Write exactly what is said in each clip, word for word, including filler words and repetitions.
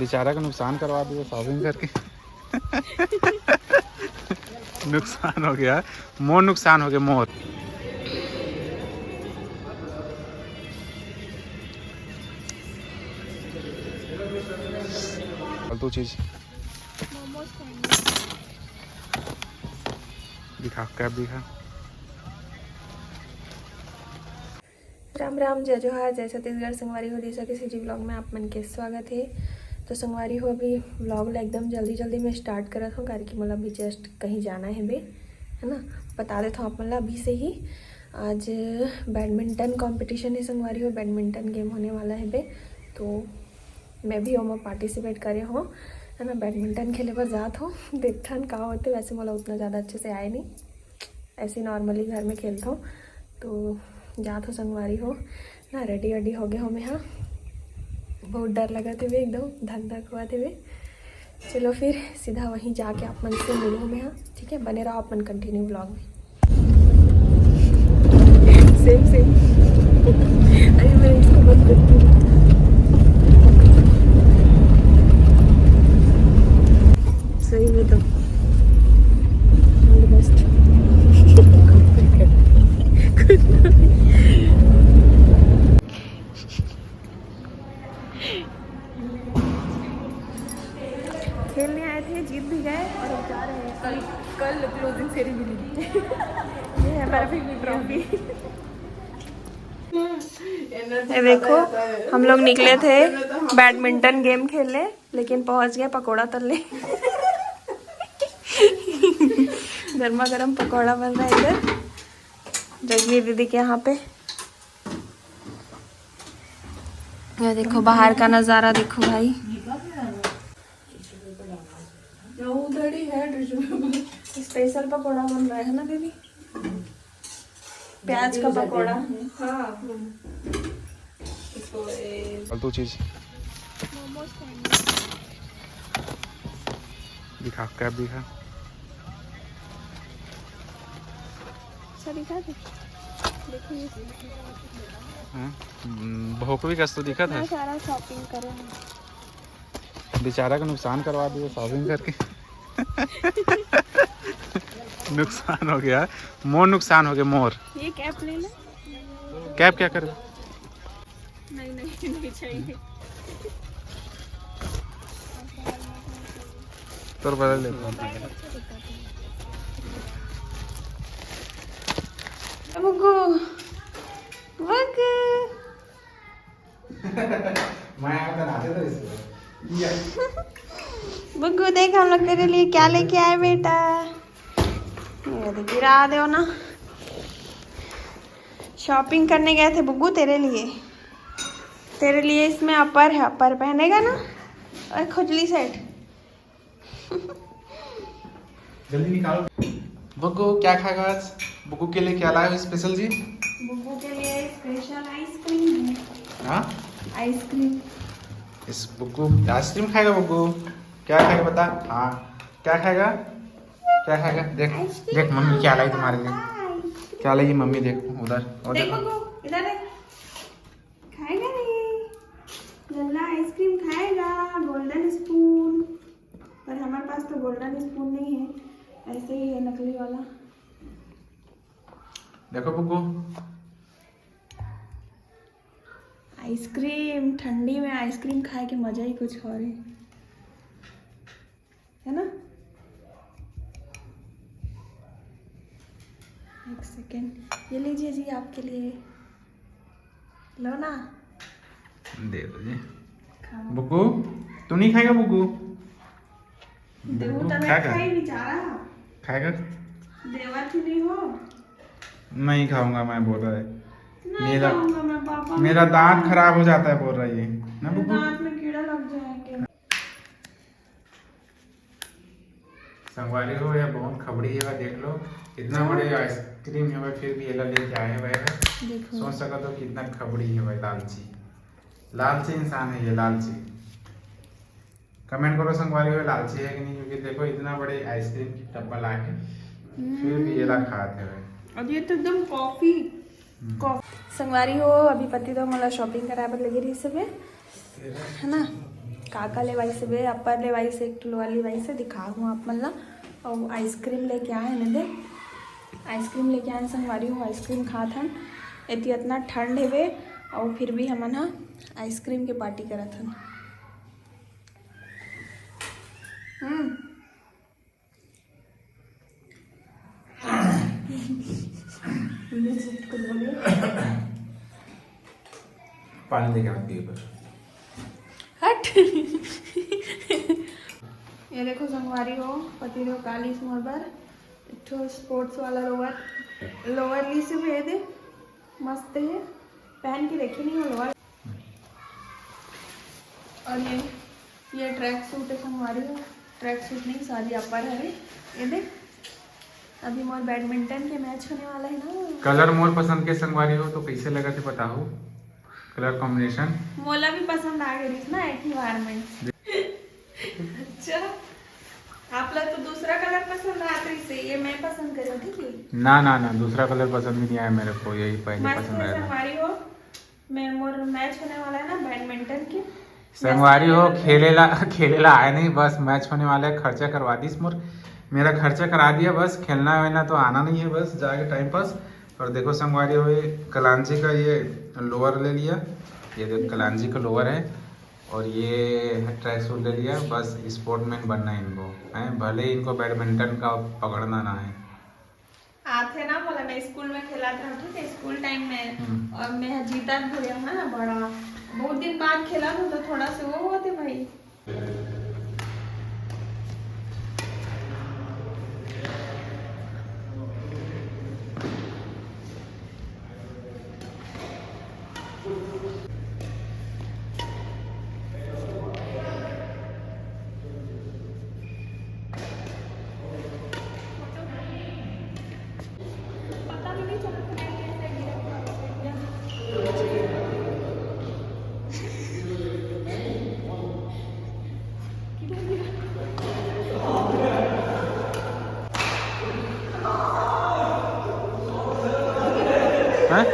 बेचारा का नुकसान करवा दिए शॉपिंग करके। नुकसान हो गया, मोर नुकसान हो गया, मोर। फालतू चीज। दिखा, कैप दिखा। राम राम, जय जोहार, जय छत्तीसगढ़। संगवारी हो, दिशा के सीजी ब्लॉग में आप मन के स्वागत हे। तो संगवारी हो, अभी ब्लॉग ला एकदम जल्दी जल्दी में स्टार्ट करत हूँ, काहे कि मोला अभी जस्ट कहीं जाना हे बे, है ना। बता देत हूँ आप मन ला अभी से ही, आज बैडमिंटन कॉम्पिटिशन हे संगवारी हो, बैडमिंटन गेम होने वाला हे बे। तो मैं भी ओमा पार्टिसिपेट करे हूँ, है ना, बैडमिंटन खेले बर जात हूँ। देखथन का होते, वैसे मोला उतना ज़्यादा अच्छे से आए नहीं, ऐसे नॉर्मली घर में खेलथों। तो जात हो संगवारी हो ना, रेडी वेडी हो गए हो मैं, हाँ। बहुत डर लगत हे बे, एकदम धक धक होवत हे बे। चलो फिर सीधा वहीं जाके आप मन से मिलूँ मैं, हाँ। ठीक है, बने रहो आप मन कंटिन्यू ब्लॉग में। सेम सेम। अरे मैं इसको बंद करती हूँ। सही में तो ऑल द बेस्ट। खेलने आए थे, जीत भी गए और अब जा रहे हैं। कल, कल क्लोजिंग सेरेमनी। ये है हमारा ट्रॉफी। ये देखो, हम लोग निकले थे बैडमिंटन गेम खेलने, लेकिन पहुंच गए पकोड़ा तलने। गर्मा गर्म पकोड़ा बन रहा है इधर जगवीर दीदी के यहाँ पे। ये देखो बाहर का नज़ारा, देखो भाई। जो उधर ही है टिश्यू पेपर। स्पेशल पकोड़ा बन रहा है ना दीदी, प्याज का पकोड़ा। हाँ। इसको ए- फालतू चीज। दिखा, कैप दिखा। अच्छा दिखा दे। देखो ये हाँ, हम्म, भोकवी कस तो दिखा था। इतना सारा शॉपिंग करे हैं। बेचारा का नुकसान करवा दिए शॉपिंग करके। नुकसान हो गया, मोर नुकसान हो गया, मोर। ये कैप ले ले। कैप क्या कर? नहीं, नहीं, नहीं चाहिए। तोर बदल लेता हूँ। बुगु, बुगु। मैं आया था, नाचे तो इसलिए। बुगु, देख हम लोग तेरे लिए क्या लेके आए बेटा। ये देख, गिरा दो ना। शॉपिंग करने गए थे बुगु तेरे लिए। तेरे लिए इसमें अपर है, अपर पहनेगा ना। और खुजली सेट। जल्दी निकालो। बुगु क्या खाएगा आज? बुगु के लिए क्या लाए हो स्पेशल जी? बुगु के लिए स्पेशल आइसक्रीम है। हाँ? आइसक्रीम। इस बुगु आइसक्रीम खाएगा बुगु? क्या खाएगा बता? हाँ, क्या खाएगा? क्या खाएगा? देख, आइसक्रीम देख मम्मी क्या लाई तुम्हारे लिए। खाएगा, आइसक्रीम। क्या लाई मम्मी? देख उधर, उधर। देख बुगु, इधर देख। खाएगा नहीं। लल्ला आइसक्रीम खाएगा, गोल्डन स्पून। पर हमारे पास तो गोल्डन स्पून नहीं है, ऐसे ही है नकली वाला। देखो बुगु। आइसक्रीम, ठंडी में आइसक्रीम खाए के मजा ही कुछ और है, है ना? एक सेकेंड, ये लीजिए जी आपके लिए, लो ना। दे दो जी। खाओ। बुगु, तू नहीं खाएगा बुगु? देहू बुगु तने खाएगा? खाई बेचारा। खाएगा? देवा थी नहीं हो। नहीं खाऊंगा मैं, बोल रहा है। नहीं मेरा, खाऊंगा मैं, पापा मेरा नहीं दांत खाऊंगा। खराब हो जाता है, बोल रहा है ये। ना मेरे बुगु? दांत में कीड़ा लग जाएगा। संगवारी हो, या बहुत खबड़ी हे, देख लो, इतना हाँ। बड़े आइसक्रीम हे, फिर भी एला लेके आए हे। देखो। सोच सकत हो कितना खबड़ी हे, लालची, लालची इंसान है ये, लालची। कमेंट करो संगवारी हो, लालची है कि नहीं, क्योंकि देखो इतना बड़े आइसक्रीम की डब्बा ला के फिर भी एला खात हे। और ये तो एकदम कॉफी, हम्म। कॉफी। संगवारी हो, अभी पति तो मोला शॉपिंग कराए बर लगे रहिस हे, है ना? का का लेवाइस हे बे, अपर लेवाइस हे, एक ठो लोअर लेवाइस हे, दिखाहूँ आप मन ला। अउ आइसक्रीम लेके आए हन दे, आइसक्रीम लेके आए हन संगवारी हो, आइसक्रीम खात हन। एती अतना ठंड हे बे, अउ फिर भी हमन ह आइसक्रीम के पार्टी करत हन। हम्म। पानी लेके आना पिए बर। हट। ये देखो संगवारी हो, पतिदेव का लिस मोर बर एक ठो स्पोर्ट्स वाला लोअर, लोअर लिस हे दे, मस्त हे, पहन के देखे नहीं हो लोअर। और ये, ये ट्रैक सूट हे संगवारी हो, ट्रैक सूट नहीं, सॉरी, अपर हरे। ये देख, अभी मोर बैडमिंटन के मैच होने वाला है ना। कलर मोर पसंद के संगवारी हो, तो कैसे लगा थे बताओ, कलर कॉम्बिनेशन। मोला भी पसंद आ गई ना, एक ही बार में। अच्छा, आप लोग तो दूसरा कलर पसंद आत रही से, ये मैं पसंद करूँ, ठीक है? ना ना ना, दूसरा कलर पसंद भी नहीं आया मेरे को, यही पहले मस्त पसंद है आया था। संगवारी हो, मैं, मोर मैच होने वाला है ना बैडमिंटन के। संगवारी हो, खेले ला, खेले ला आए नहीं, बस मैच होने वाला है, खर्चा करवा दीस मोर, मेरा खर्चा करा दिया, बस खेलना वेलना तो आना नहीं है, बस जाके टाइम पास। और देखो संगवारी हो, ये कलांजी का ये लोअर ले लिया, ये देखो कलांजी का लोअर है, और ये ट्रैक सूट ले लिया। बस स्पोर्टमैन बनना है इनको, हैं, भले इनको बैडमिंटन का पकड़ना ना है। आथे ना, बोला मैं स्कूल में खेलत रहूं, ठीक है, स्कूल टाइम में। हम्म। और मैं जीतत घुरे हूँ ना बड़ा, बहुत दिन बाद खेला हूँ तो थोड़ा से वो होते भाई। हैं?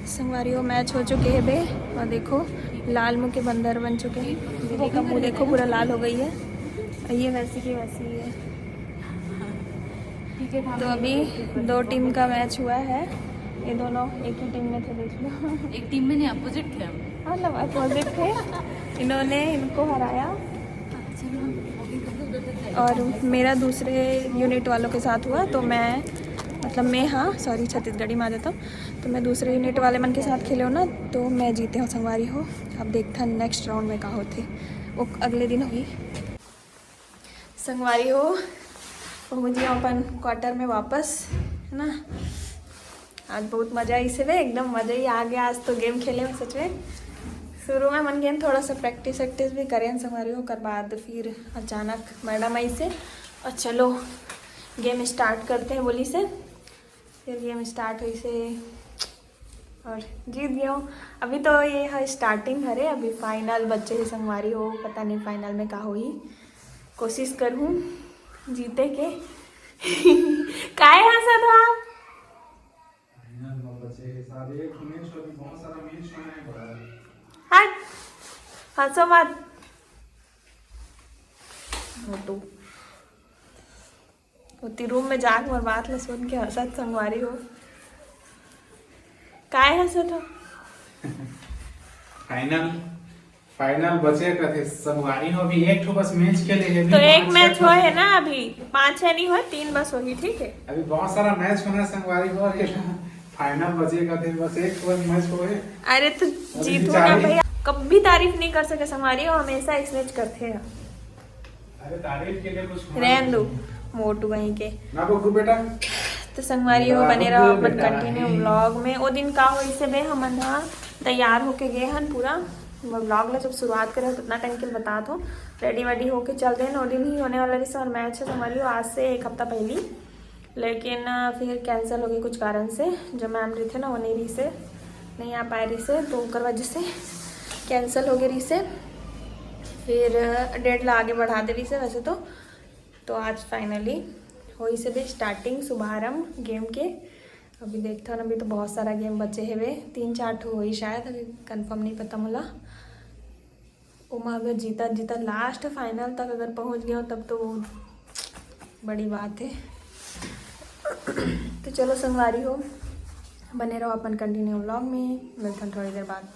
संगवारी हो, मैच हो चुके हे बे। और देखो, लाल मुंह के बंदर बन चुके हैं। दीदी का मुंह देखो, पूरा लाल हो गई है। ये वैसी की वैसी ही है। तो अभी दो टीम का मैच हुआ है। ये दोनों एक ही टीम में थे, देख लो। एक टीम में नहीं, अपोजिट थे हम। हाँ, मतलब अपोजिट थे। इन्होंने इनको हराया। और मेरा दूसरे यूनिट वालों के साथ हुआ, तो मैं, मतलब मैं, हाँ, सॉरी, छत्तीसगढ़ी में आ जाता हूँ। तो मैं दूसरे यूनिट वाले मन के साथ खेले हूँ ना, तो मैं जीते हूँ संगवारी हो। अब देखते हैं नेक्स्ट राउंड में का होते, वो अगले दिन होगी। संगवारी हो, पहुँच गया अपन क्वार्टर में वापस, है ना। आज बहुत मजा आई से बे, एकदम मजा ही आ गया। आज तो गेम खेले में सच में। शुरू में मन गेम थोड़ा सा प्रैक्टिस वैक्टिस भी करें संगवारी हो, ओकर बाद फिर अचानक मैडम आई से, और चलो गेम स्टार्ट करते हैं बोली से। फिर गेम स्टार्ट हुई से और जीत गया हूँ। अभी तो ये है स्टार्टिंग हरे, अभी फाइनल बच्चे ही संगवारी हो, पता नहीं फाइनल में का होई। कोशिश करूँ जीते के। काय हंसत हो आप? फाइनल में बचे के साथ एक मैच, अभी बहुत सारा मैच होना है बड़ा। हट, हंसो मत। मोटू, ओती रूम में जाके मोर बात ला सुन के हंसत संगवारी हो। काय हंसत हो? फाइनल, फाइनल बचे कथे संगवारी हो, अभी एक ठो बस मैच खेले हे, अभी तो एक पाँच मैच छह हुआ है ना, अभी पाँच छह नहीं हुआ, तीन बस होगी, ठीक है। अभी बहुत सारा मैच होना है संगवारी हो, अभी फाइनल बचे कथे, बस एक ठो बस मैच हुआ है। अरे तो अभी जीतू ना चालीस भैया, कभी तारीफ नहीं कर सके संगवारी हो, हमेशा इसने करते हैं। अरे तारीफ के लिए कुछ होना रहन दो, चाहिए। मोटू वहीं के। ना बग्गू बेटा। तो संगवारी हो, ना बने रहो बग्गू अपन बेटा, कंटिन्यू नहीं। व्लॉग में। ओ दिन का होइसे बे, हमन ह तैयार होके गए हन पूरा। व्लॉग ला जब शुरुआत करे हो, तो उतना टाइम के लिए बतात हो। रेडी वेडी होके चल देन, ओ दिन ही होने वाला रहिसे और मैच है संगवारी हो आज से एक हफ्ता पहली। लेकिन, अ, फिर कैंसिल हो गई कुछ कारण से, जो मैम रहिथे ना, वो नहीं रहिसे, नहीं आ पाए रहिसे, तो ओकर वजह से कैंसिल हो गई रहिसे। फिर, अ, डेट ला आगे बढ़ा दे रहिसे वैसे तो। तो आज फाइनली होइसे बे स्टार्टिंग, शुभारंभ गेम के। अभी देखथन, अभी तो बहुत सारा गेम बचे हेवे, तीन चार ठो होही शायद, अभी कंफर्म नहीं पता मोला। ओमा अगर जीता, जीता लास्ट फाइनल तक अगर पहुंच गया हो, तब तो वो बड़ी बात है। तो चलो संगवारी हो, बने रहो अपन कंटिन्यू व्लॉग में, मिलथन थोड़ी देर बाद।